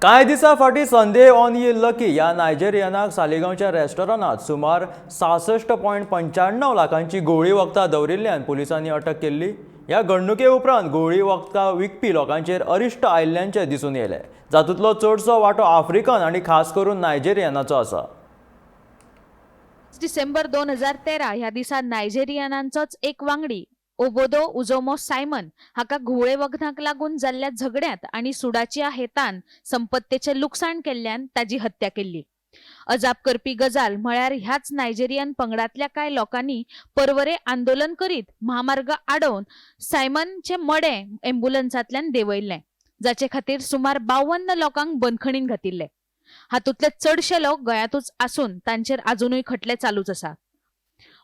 कांय दिसां फाटीं संदेह ऑन ये लकी ह्या नायजेरियनाक सालिगांवच्या रेस्टॉरंटात सुमार 66.95 लाखांची घुंवळी वखदां दवरिल्ल्यान पुलिसांनी अटक केल्ली. ह्या घडणुके उपरांत घुंवळी वखदां विकपी लोकांचेर अरिश्ट आयिल्ल्याचें दिसून येयलें, जातूंतलो चडसो वांटो आफ्रिकन आनी खास करून नायजेरियनाचो आसा. डिसेंबर 2013 ह्या दिसा नायजेरियनांचोच एक वांगडी ओबोदो उजोमो सायमन हाका घुंवळे वखदांक लागून जाल्ल्या झगड्यांत आनी सुडाच्या हेतान संपत्तेचें लुकसाण केल्ल्यान ताजी हत्या केल्ली. अजाप करपी गजाल म्हळ्यार ह्याच नायजेरियन पंगडांतल्या कांय लोकांनी परवरे आंदोलन करीत म्हामार्ग आडोवन सायमनचें मडें एम्ब्युलन्सांतल्यान देंवयल्लें, जाचे खातीर सुमार 52 लोकांक बंदखणींत घातिल्ले. हातूंतले चडशे लोक गोंयांतूच आसून तांचेर आजुनूय खटले चालूच आसात.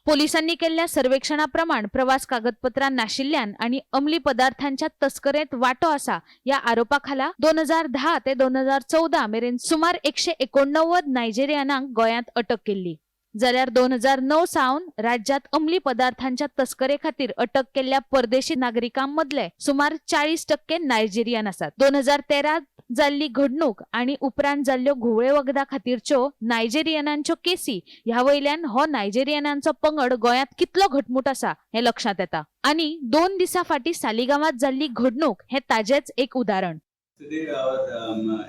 पोलिसांनी केल्ल्या सर्वेक्षणा प्रमाण प्रवास कागदपत्रां नाशिल्ल्यान आनी अंमली पदार्थांच्या तस्करेंत वांटो आसा ह्या आरोपा खाला 2010 ते 2014 मेरेन सुमार 189 नायजेरियनांक गोंयांत अटक केल्ली, जाल्यार 2009 सावन राज्यांत अंमली पदार्थांच्या तस्करे खातीर अटक केल्ल्या परदेशी नागरिकां मदले सुमार 40% नायजेरियन आसात. 2013 जाल्ली घडणूक आनी उपरांत जाल्ल्यो घुंवळे वखदां खातीरच्यो नायजेरियनांच्यो केसी ह्या वयल्यान हो नायजेरियनांचो पंगड गोंयांत कितलो घटमूट आसा हें लक्षांत येता आनी 2 दिसां फाटीं सालिगांवांत जाल्ली घडणूक हें ताजेंच एक उदाहरण. Today our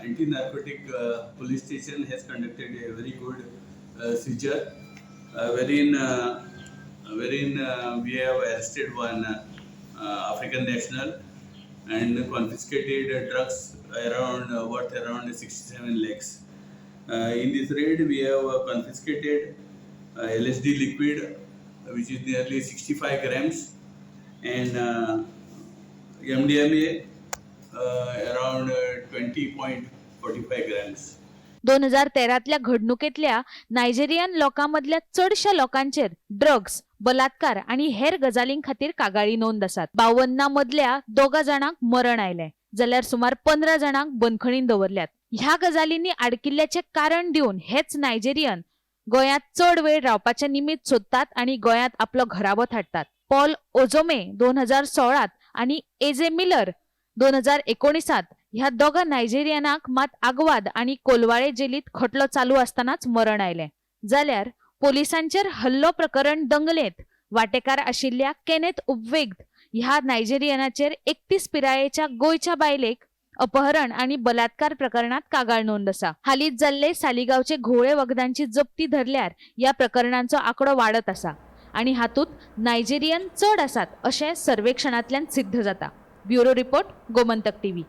anti-narcotic police station has conducted a very good seizure, wherein we have arrested one African national and confiscated drugs around worth around 67 lakhs. In this raid, we have confiscated LSD liquid, which is nearly 65 grams, and MDMA around 20.45 grams. 2013तल्या घडणुकेंतल्या Nigerian लोकां मदल्या चडश्या लोकांचेर drugs, बलात्कार आनी हेर गजालीं खातीर कागाळी नोंद आसात. 52 मदल्या दोगा जाणांक मरण आयलें, जाल्यार सुमार 15 जाणांक बंदखणींत दवरल्यात. ह्या गजालींनी आडकिल्ल्याचें कारण दिवन हेच नायजेरियन गोंयांत चड वेळ रावपाचें निमित्त सोदतात आनी गोंयांत आपलो घराबो थाटतात. पॉल ओझोमे 2016त आनी एजे मिलर 2019त ह्या दोगा नायजेरियनाक मात आगवाद आनी कोलवाळे जेलीत खटलो चालू आसतनाच मरण आयलें, जाल्यार पोलिसांचेर हल्लो प्रकरण दंगलेंत वांटेकार आशिल्ल्या केनेथ उपवेग्द ह्या नायजेरियनाचेर 31 पिरायेच्या गोंयच्या बायलेक अपहरण आनी बलात्कार प्रकरणात कागाळ नोंद आसा. हालींच जाल्ले सालिगांवचे घुंवळे वखदांची जप्ती धरल्यार ह्या प्रकरणांचो आंकडो वाडत आसा आनी हातूंत नायजेरियन चड आसात अशें सर्वेक्षणांतल्यान सिद्ध जाता. Bureau report, Gomantak TV.